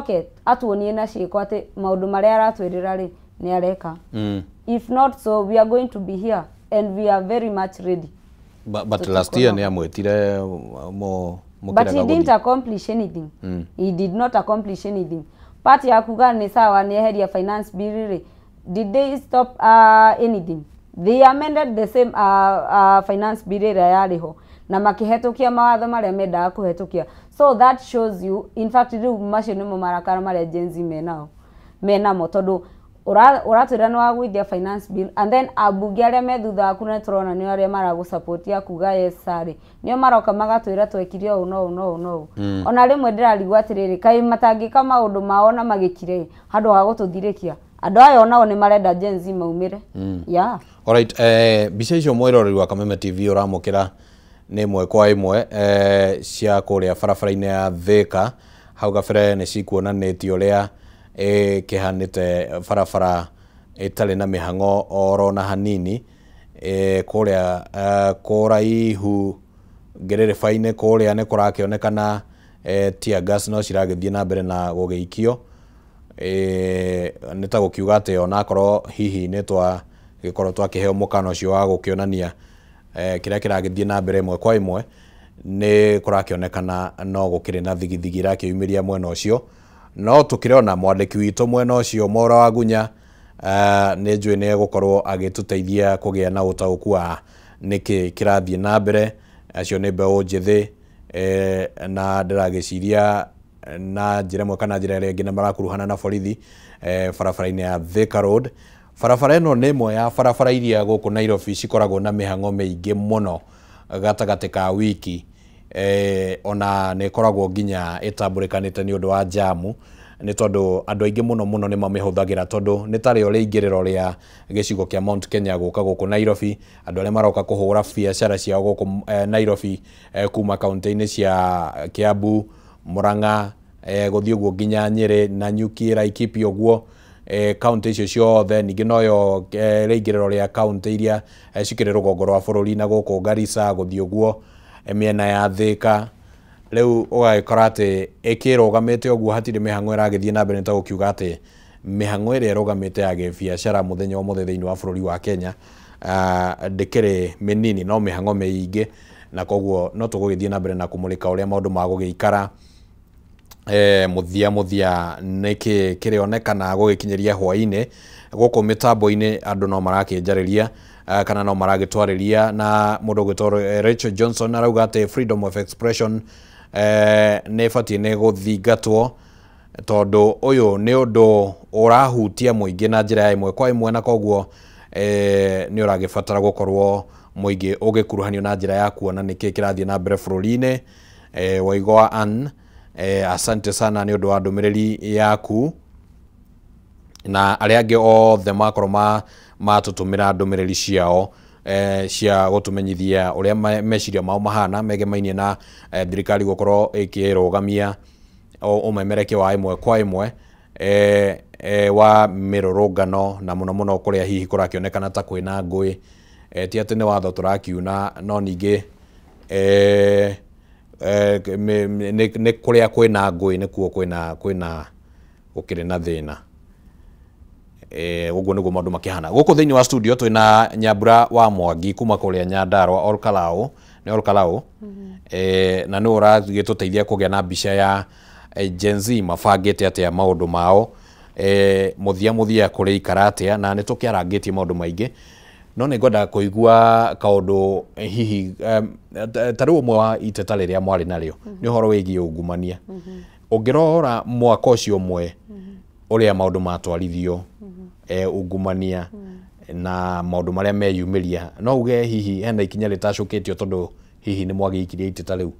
Oke atuonie na ciĩko atĩ maũndũ marĩa aratwĩrĩra rĩ, nĩ areka. If not so, we are going to be here and we are very much ready. But last year nĩ amwĩtire mo. But he didn't accomplish anything. He did not accomplish anything. Party ya kuga nĩ sawa, nĩ eheria finance bill rĩ, did they stop anything? They amended the same finance bill ĩrĩa yarĩ ho na makĩhetũkia mawatho marĩa mendaga kũhetũkia. So that shows you, in fact, rĩu macio nĩmo marakara marĩa Gen Z menao, menamo, tondũ ũratwĩra nĩ wagũithia finance bill and then ambunge arĩa me thutha waku na tũrona nĩ arĩa maragũsupport ya kuga yes sir nĩo maroka magatwĩra twekire ũũ no ũũ no ũũ no ũũ. Ona rĩmwe ndĩrarigwo atĩrĩrĩ, kaĩ matangĩka maũndũ mao na magĩkire handũ ha gũtũthirĩkia? Andũ aya onao nĩ marenda Gen Z maumĩre, yeah. Alright, mbica icio, mwĩroreri wa Kameme TV, ũramũkĩra nĩ ĩmwe kwa ĩmwe cia kũrĩa barabara-inĩ ya Thika. Hau gabere nĩ cikuonanĩtie ũrĩa ĩkĩhanĩte barabara ĩtarĩ na mĩhang'o oro na hanini. Kũrĩa kũraihu ngĩrĩrĩba-inĩ kũrĩa nĩ kũrakĩonekana tear gas no ciragĩthiĩ na mbere na gũgĩikio. Nĩ ta gũkiuga atĩ onakorwo hihi nĩ twagĩkorwo twakĩheo mũkana ũcio wa gũkĩonania kĩrĩa kĩragĩthiĩ na mbere ĩmwe kwa ĩmwe, nĩ kũrakĩonekana no gũkĩrĩ na thigithigi irakĩyumĩria mwena ũcio. No tũkĩrona mwandĩki witũ mwena ũcio, Mwaura wa Gunya, nĩ njũĩ nĩ egũkorwo agĩtũteithia kũgĩa na ũtaũku wa nĩkĩ kĩrathiĩ na mbere. Acio nĩ mbeũ njĩthĩ, na ndĩragĩciria na njĩra ĩmwe kana njĩra ĩrĩa ĩngĩ nĩ marakuruhana na borithi barabara-inĩ ya Thika Road. Barabara ĩno nĩ ĩmwe ya barabara iria gũkũ Nairobi cikoragwo na mĩhang'o mĩingĩ mũno gatagatĩ ka wiki, ona nĩ ĩkoragwo nginya ĩtambũrĩkanĩte nĩ ũndũ wa jamu, nĩ tondũ andũ aingĩ mũno mũno nĩ mamĩhũthagĩra, tondũ nĩ tarĩo rĩingĩrĩro rĩa gĩcigo kĩa Mount Kenya gũka gũkũ Nairobi. Andũ arĩa maroka kũhũra biacara ciao gũkũ Nairobi kuma kaunti-inĩ cia Kiambu, Murang'a, gũthiĩ ũguo nginya Nyĩrĩ, Nanyuki, Laikipia ũguo, kaunti icio ciothe. Ningĩ noyo rĩingĩrĩro rĩa kaunti iria cikĩrĩ rũgongo rwa bũrũri na gũkũ Garissa, gũthiĩ ũguo mĩena ya Thika. Rĩu ũgagĩkora atĩ ĩkĩrũgamĩte ũguo, hatirĩ mĩhang'o ĩragĩthiĩ na mbere. Nĩ ta gũkiuga atĩ mĩhang'o ĩrĩa ĩrũgamĩte ya gĩbiacara mũthenya ũmũthĩ thĩinĩ wa bũrũri wa Kenya ndĩkĩrĩ mĩnini, no mĩhang'o mĩingĩ, na koguo no tũgũgĩthiĩ na mbere na kũmũrĩka ũrĩa maũndũ magũgĩikara mũthia mũthia, nĩkĩ kĩrĩonekana gũgĩkinyĩria hwaĩ-inĩ. Gũkũ mĩtambo-inĩ andũ no marakĩnjarĩria kana no maragĩtwarĩria, na mũndũ ũgwĩtwo Rachel Johnson arauga atĩ freedom of expression nĩ ĩbatiĩ nĩ gũthingatwo, tondũ ũyũ nĩ ũndũ ũrahutia mũingĩ na njĩra ya ĩmwe kwa ĩmwe, na koguo nĩ ũragĩbatara gũkorwo mũingĩ ũgĩkuruhanio na njĩra ya kuona nĩkĩ kĩrathiĩ na mbere bũrũri-inĩ. Waigoa Ann, asante sana nĩ ũndũ wa ndũmĩrĩri yaku, na arĩa angĩ othe makorwo matũtũmĩra ndũmĩrĩri ciao cia gũtũmenyithia ũrĩa meciria mao mahana megemainie na thirikari gũkorwo ĩkĩrũgamia ũmemerekia wa ĩmwe kwa ĩmwe wa mĩrũrũngano, na mũno mũno kũrĩa hihi kũrakĩonekana ta kwĩna ngũĩ. Ti atĩ nĩ watho tũrakiuna, no ningĩ nĩ kũrĩa kwĩna ngũĩ nĩkuo kwĩna gũkĩrĩ na thĩna. Ũguo nĩguo maũndũ makĩhana. Gũkũ thĩinĩ wa studio twĩna Nyambura wa Mwangi kuma kũrĩa Nyandarua, Olkalau, nĩ Olkalau, na nĩ ũragĩtũteithia kũgĩa na mbica ya Gen Z mabangĩte atĩa maũndũ mao, mũthia mũthia kũrĩ ikara atĩa. Na nĩ tũkĩarangĩtie maũndũ maingĩ, no nĩ ngwenda kũigua kaũndũ hihi ta rĩu ũmwe wa iteta rĩrĩa mwarĩ narĩo nĩ ũhoro wĩgiĩ ungumania. Ũngĩrora mwaka ũcio ũmwe ũrĩa maũndũ matwarithio, ungumania na maũndũ marĩa meyumĩria, no uge hihi hena ikinya rĩtacũkĩtio, tondũ hihi nĩ mwagĩikirie iteta rĩu?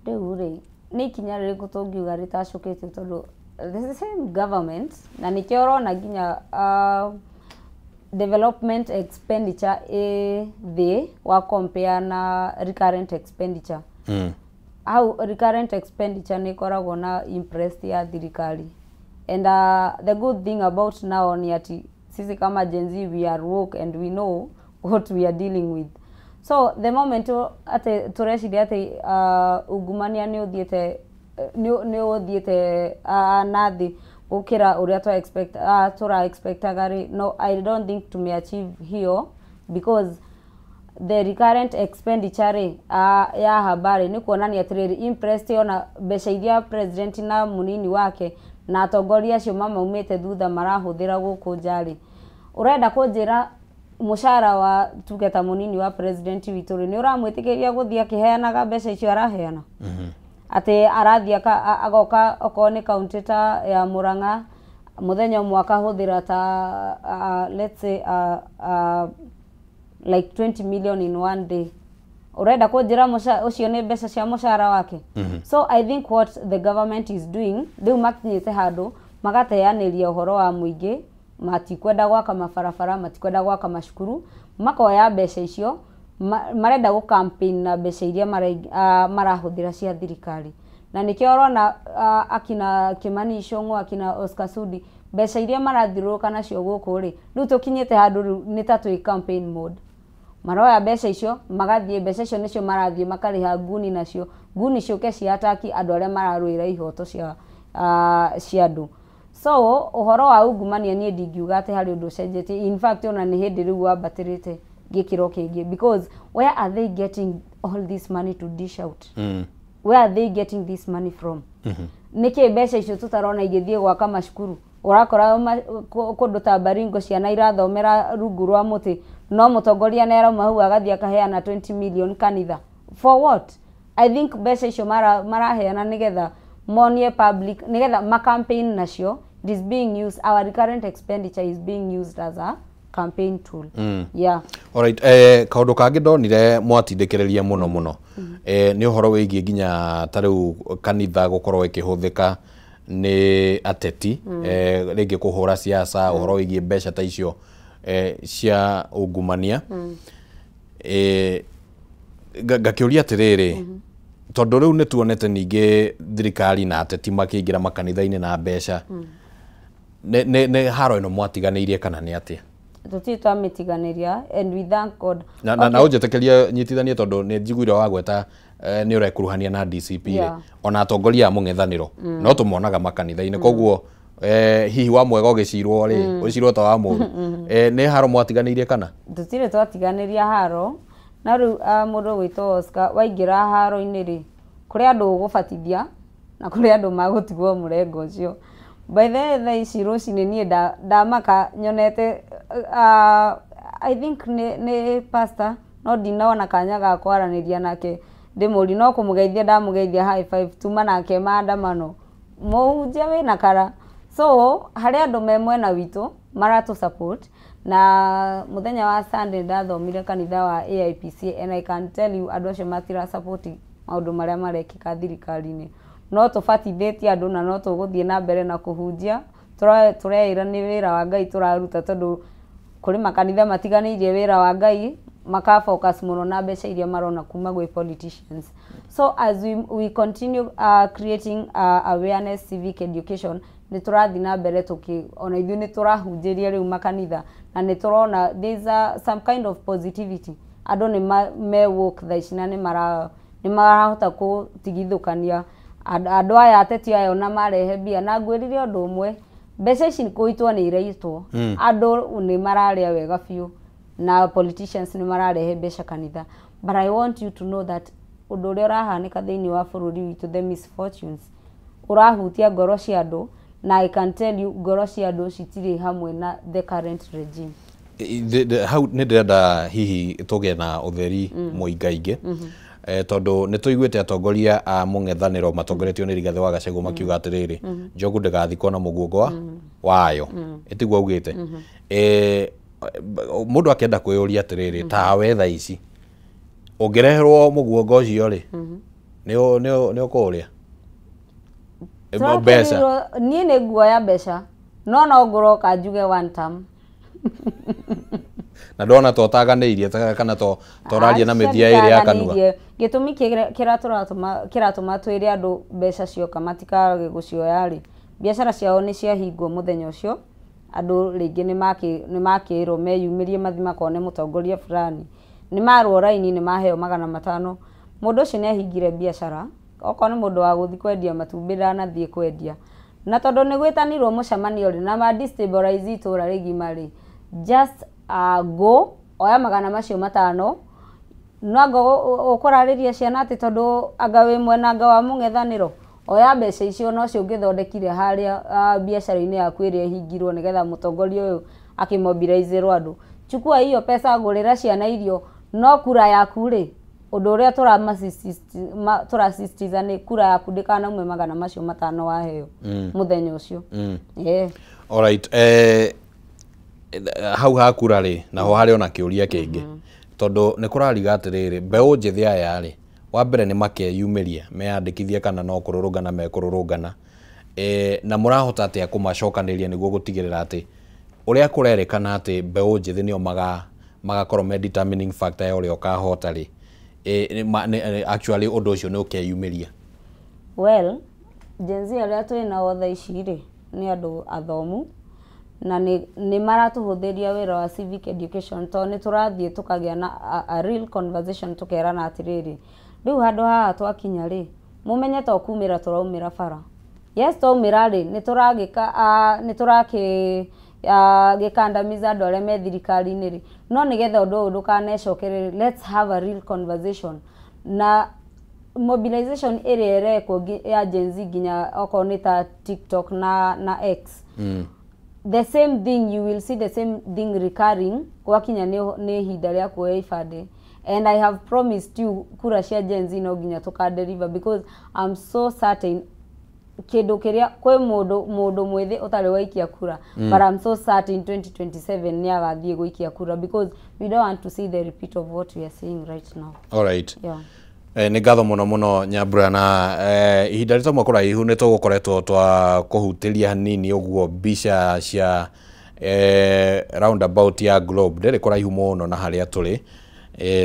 Rĩu rĩ, nĩ ikinya rĩrĩkũ tũngiuga rĩtacũkĩtio? Tondũ the same government, na nĩkĩo ũrona nginya development expenditure ĩ thĩ wa compare na recurrent expenditure. Hau recurrent expenditure nĩ ĩkoragwo na interest ya thirikari, and the good thing about now ni ati sisi kama Gen Z, we are woke and we know what we are dealing with. So the moment atĩ tũreciria atĩ ungumania nĩ ũthiĩte nĩ ũthiĩte na thĩ gũkĩra ũrĩa twa expect tũra expectaga rĩ, no I don't think tume achieve hiyo because the recurrent expenditure rĩ ya habari nĩ kuonania atĩrĩrĩ imprest ona mbeca iria president na mũnini wake na atongoria acio mamaumĩte thutha marahũthĩra gũkũ nja rĩ, ũrenda kũnjĩra mũcara wa tuge ta mũnini wa president witũ rĩ nĩ ũramwĩtĩkĩria gũthiĩ akĩheanaga mbeca icio araheana? Atĩ arathiĩ agoka okorwo nĩ kaunti ta ya Murang'a mũthenya ũmwe akahũthĩra ta let's say like 20 million in one day. Urenda kunjira ucio nĩ mbeca cia mũcara wake? So I think what the government is doing rĩu makinyĩte handũ magateanĩria ũhoro wa mũingĩ, matikwenda gwaka mabarabara, matikwenda gwaka macukuru, makoya mbeca icio marenda gũ campaign na mbeca iria marahũthĩra cia thirikari. Na nĩkĩo ũrona akina Kimani Ichung'wa, akina Oscar Sudi, mbeca iria marathiũrũrũka nacio gũkũ rĩ, rĩu tũkinyĩte handũ rĩu nĩ ta twĩ campaign mode. Maroya mbeca icio magathiĩ, mbeca icio nĩcio marathiĩ makarĩha nguni nacio, nguni ciũke ciataki andũ arĩa mararũĩra ihoto cia cia andũ. So ũhoro wa ungumania niĩ ndingiuga atĩ harĩ ũndũ ũcenjetie. In fact ona nĩ hĩndĩ rĩu wambatĩrĩte gĩkĩro kĩngĩ, because where are they getting all this money to dish out? Where are they getting this money from? Nĩkĩ mbeca icio tũtarona igĩthiĩ gwaka macukuru? Ũrakora kũndũ ta Baringo ciana irathomera rungu rwa mũtĩ, no mũtongoria nĩ arauma hau agathiĩ akaheana 20 million kanitha. For what? I think mbeca icio maraheana nĩgetha monie public, nĩgetha ma campaign nacio. It is being used, our recurrent expenditure is being used as a campaign tool. Yeah. Alright, kaundu kangĩ ndonire mwatindĩkĩrĩria mũno mũno nĩ ũhoro wĩgiĩ nginya ta rĩu kanitha gũkorwo ĩkĩhũthĩka nĩ ateti, rĩngĩ kũhũra siasa, ũhoro wĩgiĩ mbeca ta icio cia ungumania. Ngakĩũria atĩrĩrĩ, tondũ rĩu nĩ tuonete ningĩ thirikari na ateti makĩingĩra makanitha-inĩ na mbeca, nĩ haro ĩno mwatiganĩirie kana nĩ atĩa? Tũtirĩ twamĩtiganĩria and we thank God. Na na ũnjĩtĩkĩrie nyitithanie tondũ nĩ njiguire wagweta nĩ ũrekuruhania na DCP rĩ, ona atongoria a mũng'ethanĩro no tũmonaga makanitha-inĩ, koguo hihi wa mwega ũgĩcirwo rĩ, ũgĩcirwo ta wa mũru, nĩ haro mwatiganĩirie kana? Tũtirĩ twatiganĩria haro. Na rĩu mũndũ gwĩtwo Oscar, waingĩra haro-inĩ rĩ, kũrĩ andũ ũgũbatithia na kũrĩ andũ magũtigwo mũrengo ũcio. By the way, thaa ici rũcinĩ niĩ ndamaka nyonete I think nĩ pastor, no ndinona kanya ga kwaranĩria nake ndĩmũrie, no kũmũgeithia ndamũgeithia high five, tuma nake maandamano, mũhunjia wĩna kara. So harĩ andũ me mwena witũ maratũ support. Na mũthenya wa Sunday ndathomire kanitha wa AIPC and I can tell you andũ acio matira support maũndũ marĩa marekĩka thirikari-inĩ. No tũbatithĩtie andũ na no tũgũthiĩ na mbere na kũhunjia, tũreĩra nĩ wĩra wa Ngai tũraruta, tondũ kũrĩ makanitha matiganĩirie wĩra wa Ngai maka focus mũno na mbeca iria marona kuma gwĩ politicians. So as we continue creating awareness, civic education, nĩ tũrathiĩ na mbere tũkĩ ona ithuĩ nĩ tũrahunjĩria rĩu makanitha, na nĩ tũrona there is some kind of positivity. Andũ nĩ me woke thaa ici na nĩ marahota gũtigithũkania andũ aya ateti aya ona marehe mbia. Na ngwĩrire ũndũ ũmwe, mbeca ici kũitwo nĩ iraitwo, andũ nĩ mararĩa wega biũ na politicians nĩ mararehe mbeca kanitha. But I want you to know that ũndũ ũrĩa ũrahanĩka thĩinĩ wa bũrũri witũ, the misfortunes, ũrahutia ngoro cia andũ, na I can tell you ngoro cia andũ citirĩ hamwe na the current regime. Hau nĩ ndĩrenda hihi tũgĩe na ũtheri mũingaingĩ, tondũ nĩ tũiguĩte atongoria a mũng'ethanĩro matongoretio nĩ Rigathĩ wa Gachagua makiuga atĩrĩrĩ, njogu ndĩgathikwo na mũguongo wayo, ĩtiguo augĩte. Mũndũ akĩenda kwĩyũria atĩrĩrĩ, tawe thaa ici ũngĩreherwo mũguongo ũcio rĩ, nĩ ũkũũrĩa mbeca? Niĩ nĩ nguoya mbeca, no ngũroka njuge one term. Na ndona to ũtaganĩirie kana to ũraria na mĩthia ĩrĩ ya kanua. Gĩtũmi kĩratũma twĩre andũ mbeca cioka matikage gũcioya rĩ, biacara ciao nĩ ciahingwo mũthenya ũcio, andũ rĩngĩ nĩ makĩrwo meyumĩrie mathiĩ makone mũtongoria fulani, nĩ marwo raini nĩ maheo 500. Mũndũ ũcio nĩ ahingire biacara Okorwo nĩ mũndũ wa gũthiĩ kwendia matumbĩ ndanathiĩ kwendia. Na tondũ nĩ gwĩtanirwo mũcemanio rĩ, na ma destabilize itũra rĩgima rĩ, just go oya 500 no anga ũkũrarĩria ciana atĩ tondũ anga wĩ mwena anga wa mũng'ethanĩro, oya mbeca icio nocio ũngĩthondekire harĩa biacara-inĩ yaku ĩrĩa ĩhingirwo nĩgetha mũtongoria ũyũ akĩmobilizerwo andũ. Chukua hiyo pesa, gũrĩra ciana irio, no kura yaku rĩ, ũndũ ũrĩa tũrasisitiza nĩ kura yaku ndĩkanaume 500 waheo mũthenya ũcio. Yeah. Alright, hau ha kura rĩ, naho harĩ ona kĩũria kĩngĩ. Tondũ nĩ kũrariga atĩrĩrĩ, mbeũ njĩthĩ aya rĩ, wa mbere nĩ makeyumĩria meyandĩkithie kana no kũrũrũngana mekũrũrũngana, na mũrahota atĩa kũmacokanĩria nĩguo gũtigĩrĩra atĩ ũrĩa kũrerĩkana atĩ mbeũ njĩthĩ nĩo magakorwo me determining factor ya ũrĩa ũkahota rĩ, actually ũndũ ũcio nĩ ũkeyumĩria? Well, Gen Z arĩa twĩ nao thaa ici rĩ, nĩ andũ athomu na nĩ maratũhũthĩria wĩra wa civic education, tondũ nĩ tũrathiĩ tũkagĩa na a real conversation, tũkerana atĩrĩrĩ, rĩu handũ haha twakinya rĩ, mũmenye to kumĩra tũraumĩra bara. Yes, twaumĩra rĩ, nĩ tũragĩka nĩ tũrakĩ gĩkandamiza andũ arĩa me thirikari-inĩ rĩ, no nĩgetha ũndũ ũyũ ndũkanecokere, let's have a real conversation. Na mobilization ĩrĩa ĩrekwo ya Gen Z nginya okorwo nĩ ta TikTok na X, the same thing, you will see the same thing recurring gwakinya nĩ ihinda rĩa kuoya ibandĩ. And I have promised you kura cia Gen Z no nginya tũkadeliver, because I'm so certain kĩndũ kĩrĩa kwĩ mũndũ mwĩthĩ ũtarĩ waikia kura, but I'm so certain 2027 nĩ agathiĩ gũikia kura, because we don't want to see the repeat of what we are seeing right now. All right. Yeah. Nĩ ngatho mũno mũno Nyambura, na ihinda rĩtamwe kũraihu nĩ tũgũkoretwo twa kũhutĩria hanini ũguo mbica cia roundabout ya Globe, ndĩrĩ kũraihu mũno na harĩa tũrĩ,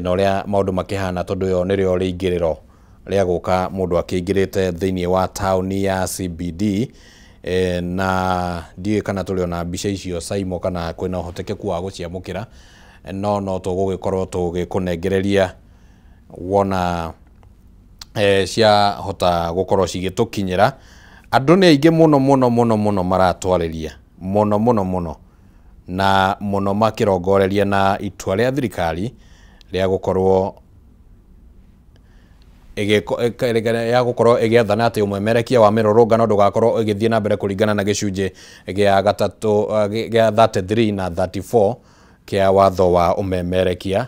na ũrĩa maũndũ makĩhana, tondũ ĩyo nĩrĩo rĩingĩrĩro rĩa gũka mũndũ akĩingĩrĩte thĩinĩ wa taũni ya CBD, na ndiũĩ kana tũrĩ ona mbica icio Saimo kana kwĩna ũhotekeku wa gũciamũkĩra, no tũgũgĩkorwo tũgĩkũnengereria wona ciahota gũkorwo cigĩtũkinyĩra. Andũ nĩ aingĩ mũno mũno mũno mũno maratwarĩria mũno mũno mũno, na mũno makĩrongoreria na itua rĩa thirikari rĩa gũkorwo ya gũkorwo ĩgĩathana atĩ ũmemerekia wa mĩrũrũngano ndũgakorwo ĩgĩthiĩ na mbere kũringana na gĩcunjĩ gĩa gatatũ gĩa 33 na 34 kĩa watho wa ũmemerekia.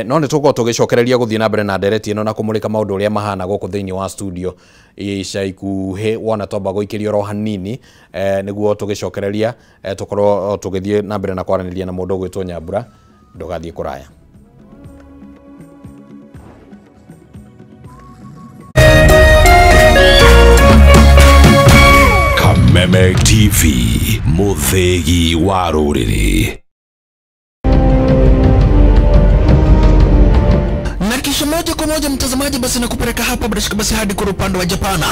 No nĩ tũgũkorwo tũgĩcokereria gũthiĩ na mbere na ndereti ĩno na kũmũrĩka maũndũ ũrĩa mahana gũkũ thĩinĩ wa studio ica ikuhĩ, wona twamba gũikĩrio oro hanini, nĩguo tũgĩcokereria tũkorwo tũgĩthiĩ na mbere na kwaranĩria na mũndũ ũgwĩtwo Nyambura. Ndũgathiĩ kũraya. Kameme TV, mũthĩgi wa rũrĩrĩ. Na kisha moja kwa moja mtazamaji, basi nakupeleka hapa bila shaka basi hadi kwa upande wa Japana.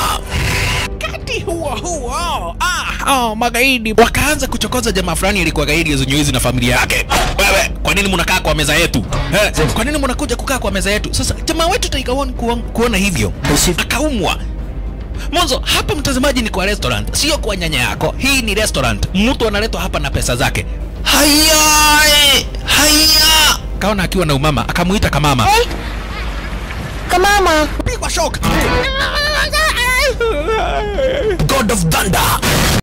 Wakati huo huo, magaidi wakaanza kuchokoza jamaa fulani alikuwa gaidi ya na familia yake. Wewe, kwa nini mnakaa kwa meza yetu? Kwa nini mnakuja kukaa kwa meza yetu? Sasa jamaa wetu Tiger One kuona hivyo akaumwa. Mwanzo hapa mtazamaji ni kwa restaurant, sio kwa nyanya yako. Hii ni restaurant. Mtu analetwa hapa na pesa zake. Haya! Haya! Kaona akiwa na umama, akamuita kamama. Hey. Kamama. Pigwa shock. God of Thunder.